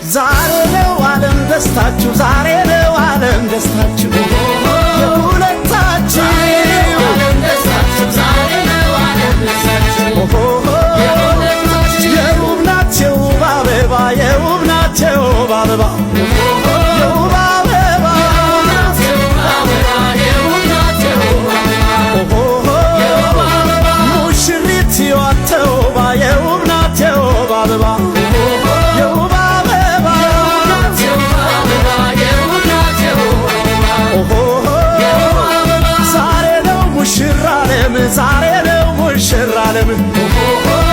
ዛሬ ነው ዓለም ደስታችሁ፣ ዛሬ ነው ዓለም ደስታችሁ የሁለታችሁ። የውብ ናት የውብ አበባ፣ የውብ ናት የውብ አበባ፣ የውብ አበባ። ሙሽሪት ሕይወት ተውባ፣ የውብ ናት የውብ አበባ፣ የውብ አበባ። ዛሬ ነው ሙሽራ ዓለም፣ ዛሬ ነው ሙሽራ ዓለም፣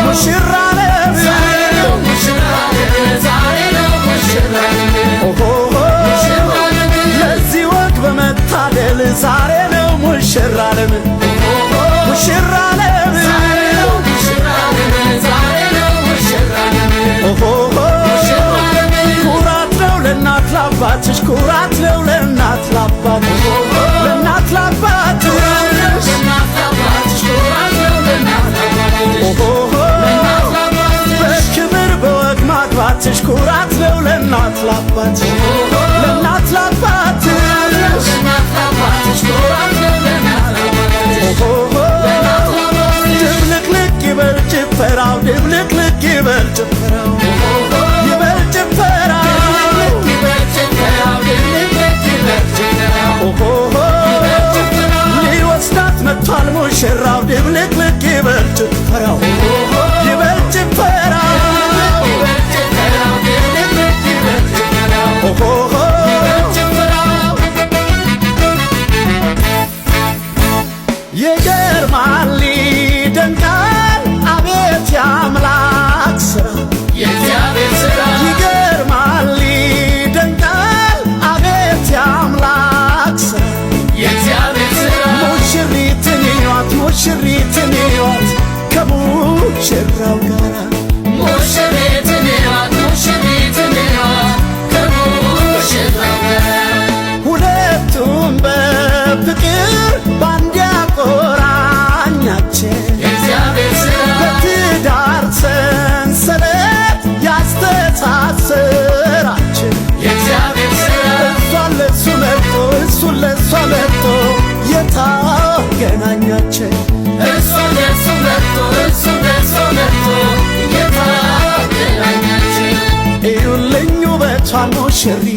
ሙሽራ ዓለም። ለዚህ ወግ በመታደል ዛሬ ነው ሙሽራ ዓለም፣ ሙሽራ ዓለም። ኩራት ነው ለእናት ላባትሽ፣ ኩራት ነው ለእናት ላባትሽ፣ ለእናት ላባትሽ። በክብር በወግ ማግባትሽ ኩራት ነው ለእናት ላባትሽ፣ ለእናት ላባትሽ። ድብልቅልቅ ይበል ጭፈራው፣ ድብልቅልቅ ይበል ጭፈራው፣ ይበል ጭፈራው። ሊወስዳት መጥቷል ሙሽራው፣ ድብልቅልቅ ይበል ጭፈራው፣ ይበል ጭፈራው። ይገርማል ይደንቃል አቤት የአምላክ ስራ፣ ይገርማል ይደንቃል አቤት የአምላክ ስራ። ሙሽሪትን እዩዋት፣ ሙሽሪትን እዩዋት ከሙሽራው ጋራ። ሁለቱም በፍቅር ባንድ ያቆራኛቸው፣ በትዳር ሰንሰለት ያስተሳሰራቸው፣ እሷን ለሱ መርጦ እሱን ለሷ መርጦ የታገናኛቸው። እዩልኝ ውበቷን ሙሽሪት።